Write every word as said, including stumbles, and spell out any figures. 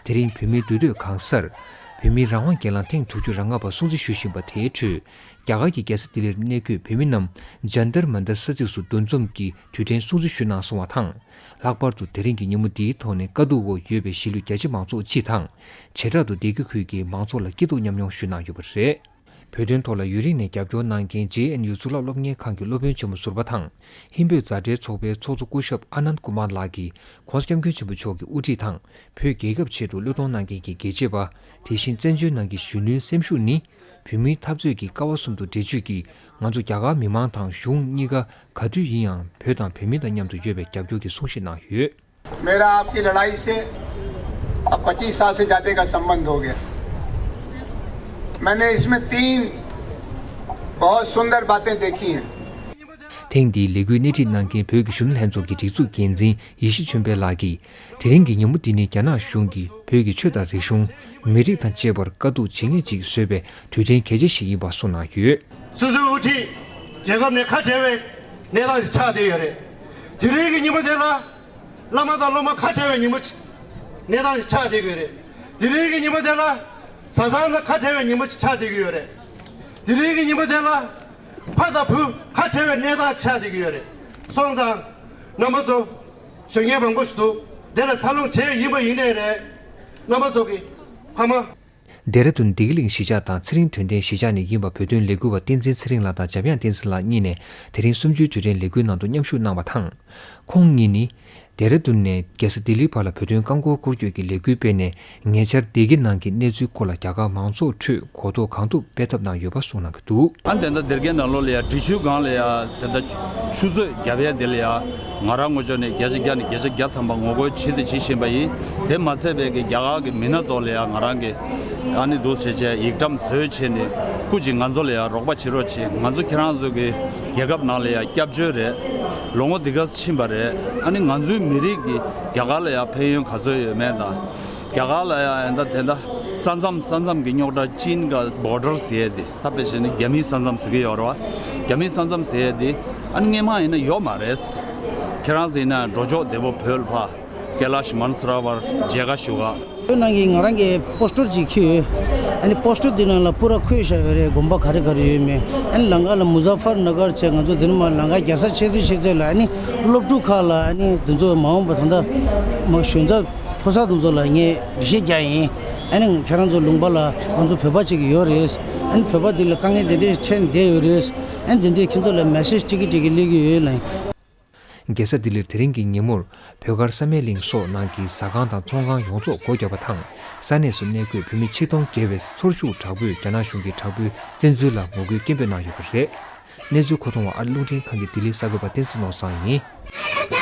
དེ་རིང་བོད་མིའི་འདུས་སྡོད་ཁང་གསར། བོད་མིའི་རང་དབང་སྒེར་ལངས་ཐེངས་དྲུག་ཅུ་རེ་ལྔ་པ་སྲུང་བརྩི་ཞུ་བཞིན་པ་དེའི་ཁྲོད། རྒྱ་གར་གྱི་རྒྱལ་ས་ལྡི་ལིར་གནས་འཁོད་བོད་མི་རྣམས་ཇཱན་ཏར་མན་ཏར་ས་ཚིགས་སུ་འདུ་འཛོམས་ཀྱིས་དུས་དྲན་སྲུང་བརྩི་ཞུས་གནང་སོང་བ་དང་། ལྷག་པར་དུ་དེ་རིང་གི་ཉིན་མོ་འདིའི་ཐོག་ནས་དཀའ་སྡུག་འོག་ཡོད་པའི་གཞིས་ལུས་རྒྱ་ཆེ་མང་ཚོགས་སྤྱི་དང་། བྱེ་བྲག་ཏུ་སྡེ་དགེ་ཁུལ་གྱི་མང་ཚོགས་ལ་སྐྱིད་སྡུག་མཉམ་མྱོང་ཞུས་གནང་ཡོད་པ་རེད། བོད་དོན་ཐོག་ལ་ཡུན་རིང་ནས་རྒྱབ་སྐྱོར་གནང་མཁན་ཇེ་ཨེན་ཡུ་གཙུག་ལག་སློབ་གཉེར་ཁང་གི་སློབ་དཔོན་ཆེན་མོ་ཟུར་པ་དང་། ཧིན་བོད་མཛའ་འབྲེལ་ཚོགས་པའི་ཚོགས་གཙོ་སྐུ་ཞབས་ཨ་ནནྡ་ཀུ་མར་ལགས་ཀྱིས་༸གོང་ས་༸སྐྱབས་མགོན་ཆེན་པོ་མཆོག་གི་དབུ་ཁྲིད་དང་། བོད་རྒྱལ་ཁབ་ཆེད་དུ་བློས་གཏོང་གནང་མཁན་གྱི་རྒྱལ་གཅེས་པ། དེ་བཞིན་བཙན་བྱོལ་ནང་གི་གཞོན་ནུའི་སེམས་ཤུགས་ནི། བོད་མིའི་འཐབ་རྩོད་ཀྱི་ཀ་བ་གསུམ་དུ་འདྲེས་བྱོས་ཀྱིས་ང་ཚོ་རྒྱ་གར་མི་མང་དང་གཞུང་གཉིས་ཀ་ག་དུས་ཡིན་ཡང་བོད་དང་བོད་མི་དང་མཉམ་དུ་ཡོད་པའི་རྒྱབ་སྐྱོར་གྱི་གསུང་བཤད་གནང་ཡོད། मेरा आपकी लड़ाई से अब पच्चीस साल से ज़्यादा का संबंध हो गया। मैंने इसमें तीन बहुत सुंदर बातें देखी हैं। ཐེངས་འདིའི་ལས་འགུལ་སྣེ་ཁྲིད་གནང་མཁན་བོད་ཀྱི་གཞོན་ནུ་ལྷན་ཚོགས་ཀྱི་སྒྲིག་འཛུགས་འགན་འཛིན་ཡེ་ཤེས་ཆོས་འཕེལ་ལགས་ཀྱིས། དེ་རིང་གི་ཉིན་མོ་འདི་ནི་རྒྱ་ནག་གཞུང་གིས་བོད་ཀྱི་ཆོས་དང་རིག་གཞུང་། མི་རིགས་དང་བཅས་པར་དཀའ་སྡུག་ཇི་སྙེད་ཅིག་བཟོས་པའི་དུས་དྲན་གལ་ཆེ་ཞིག་ཡིན་པ་གསུངས་གནང་ཡོད། སོ་སོའི་དབུ་ཁྲིད་རྒྱལ་ཁབ་ནས་ཁ་བྲལ་བའི་གནས་སྟངས་ཤིག་ཆགས་བསྡད་ཡོད་རེད། དེ་རིང་གི་ཉིན་མོ་དེ་ལ་བླ་མ་དང་སློབ་མ་ཁ་བྲལ་བའི་ཉིན་མོ་ཅིག་གནས་སྟངས་ཤིག་ཆགས་བསྡད་ཀྱི་ཡོད་རེད། དེ་རིང་གི་ཉིན་མོ་དེ་ལ་བཟའ་ཚང་དང་ཁ་བྲལ་བའི་ཉིན་མོ་ཅིག་ཆགས་བསྡད་ཀྱི་ཡོད་རེད། དེ་རིང་གི་ཉིན་མོ་དེ་ལ་ཕ་དང་བུ་ཁ་བྲལ་བའི་གནས་སྟངས་ཆགས་བསྡད་ཀྱི་ཡོད་རེད། སོང་ཙང་རྣམ་པ་ཚོ། ཞུ་མཁན་མང་པོ་ཞིག་འདུག་དེ་ལ་འཚར་ལོངས་བྱས་ཡིན་པ་ཡིན་ནའི་རེད། རྣམ་པ་ཚོ་གི་ཕ་མ། ལྡེ་ར་ལྡུན་བདེ་སྐྱིད་གླིང་གཞིས་ཆགས་དང་ཚེ་རིང་དོན་ལྡན་གཞིས་ཆགས་ནས་ཡིན་པ་བོད་དོན་ལས་འགུལ་བ་བསྟན་འཛིན་ཚེ་རིང་ལགས་དང་འཇམ་དབྱངས་བསྟན་འཛིན་ལགས་གཉིས་ནས་དེ་རིང་གསུམ་བཅུའི་དུས་དྲན་ལས་འགུལ་ནང་དུ་མཉམ་ཞུགས་གནང་བ་དང་། ཁོང་གཉིས་ནི། ལྡེ་ར་ལྡུན་ནས་རྒྱལ་ས་ལྡི་ལིའི་བར་ལ་བོད་དོན་རྐང་འཁོར་སྐོར་སྐྱོད་ཀྱི་ལས་འགུལ་སྤེལ་ནས་ཉེ་ཆར་བདེ་སྐྱིད་ནང་གི་གནས་ཚུལ་སྐོར་ལ་རྒྱ་གར་མང་ཚོགས་ཁྲོད་གོ་རྟོགས་གང་ཐུབ་སྤེལ་ཐབས་གནང་ཡོད་པ་གསུངས་གནང་གི་འདུག་ཨ་ནི་དེ་འདྲ་སྡེ་དགེ་ནང་ལོགས་ལ་ཡ་འབྲི་ཆུའི་སྒང་ལ་ཡ་དེ་འདྲ་ཆུ་མཛོད་བརྒྱབ་ཡ་དེ་ལ་ཡ་ང་རང་ངོས་ཕྱོགས་ནས་བརྒྱ་ཆ་བརྒྱ་ནས་བརྒྱ་ཆ་བརྒྱ་ཐམ་པ་ངོ་རྒོལ་བྱེད་དང་བྱེད་བཞིན་པ་ཡིན། དེ་མ་ཚད་པའི་གི་རྒྱ་གར་གི་མི་སྣ་ཚོ་ལ་ཡ་ང་རང་གི་ཨ་ནི་འདུག་བྱས་བྱས་ཡིག་ཐམ་བཟོས་བྱས་ནས་སྐུ་མཁྱེན་ང་ཚོ་ལ་ཡ་རོགས་པ་བྱེད་རོགས་བྱེད། ང་ཚོ་ཁྱེད་རང་ཚོ་གི་རྒྱལ་ཁབ་ནང་ལ་ཡ་སྐྱབས་བཅོལ་རེད། ལོ་ངོ་འདི་ག་ཕྱིན་པ་རེད། ཨ་ནི་ང་ཚོའི་མི་རིགས་ཀྱི་རྒྱ་གར་ལ་ཡ་ཕན་ཡོན་ག་ཚོད་ཡོད་མེད་དང་། རྒྱ་གར་ལ་ཡ་ཨ་ནི་ད་དེ་འདྲ་ས་མཚམས་ས་མཚམས་ཀྱི་རྙོག་དྲ་ཅིན་ག་བོར་ཌར་ཟེར་ཡས་དེ་ད་དཔེ་བྱས་ན་རྒྱ་མིའི་ས་མཚམས་ཟེར་གི་ཡོད་རེད་བ། རྒྱ་མིའི་ས་མཚམས་ཟེར་ཡས་དེ་ཨ་ནི་སྔས་མ་ཡིན་ན་ཡོད་མ་རེད། ཁྱེད་རང་ཚོ་ཡིན་ན་འགྲོ་ཕྱོགས་བདེ་པོ་བོད་ལ་ཕ། ཀེ་ལ་ཤི་མ་ན་སི་ར་བར་མཇལ་ཁ་ཞུ་ག་བོད་ནང་གི་ང་རང་གི་པོ་སི་ཊར་ཅིག་འཁྱེར་ཡོད། ཨ་ནི་པོ་སི་ཊར་འདི་ནང་ལ་པུ་ར་འཁོད་བཞག་ཡོད་རེད། དགོན་པ་ག་རེ་ག་རེ་ཡོད་མེད། ཨ་ནི་ལམ་ཁ་ལ་མུ་ཛ་ཕར་ན་གར་བྱས་ང་ཚོ་འདི་ནས་མར་ལམ་ཁ་རྒྱལ་ས་ཆེ་ཚོད་ཆེ་ཚོད་ལ་ཨ་ནི་སློབ་ཕྲུག་ཁག་ལ་ཨ་ནི་འདི་ཚོ་མ་འོངས་པ་ད་ལྟ་མ་གཞོན་ཚ་ཕོ་གསར་འདི་ཚོ་ལ་ངས་འགྲེལ་བཤད་རྒྱག་ཡིན། ཨ་ནི་ཁྱེད་རང་ཚོ་ལུང་པ་ལ་ང་ཚོ་བོད་པ་ཅིག་ཡོད་རེད། ཨ་ནི་བོད་པ་འདི་ལ་དཀའ་ངལ་འདི་འདྲས་འཕྲད་བསྡད་ཡོད་རེད། ཨ་ནི་འདི་འདྲས་ཁྱེད་ཚོ་ལ་མེ་སེ་ཇི་ཏིག་གི་ཏིག་གི་སླེབས་ཀྱི་ཡོད་ལ། རྒྱལ་ས་ལྡི་ལིར་དེ་རིང་གི་ཉིན་མོར་བོད་སྒར་བསམ་ཡས་གླིང་སོགས་ནང་གི་ཟ་ཁང་དང་ཚོང་ཁང་ཡོངས་རྫོགས་སྒོ་བརྒྱབ་པ་དང་། ས་གནས་སུ་གནས་འཁོད་བོད་མི་ཆིག་སྟོང་བརྒལ་བས་ཚོར་ཤུགས་དྲག་པོས་རྒྱ་ནག་གཞུང་གི་དྲག་པོའི་བཙན་འཛུལ་ལ་ངོ་རྒོལ་སྐད་འབོད་གནང་ཡོད་པ་རེད། གནས་ཚུལ་མཁོ་གཏོང་བ་ཨ་རི་རླུང་འཕྲིན་ཁང་གི་ལྡི་ལི་གསར་འགོད་པ་བསྟན་འཛིན་ནོར་བཟང་ཡིན།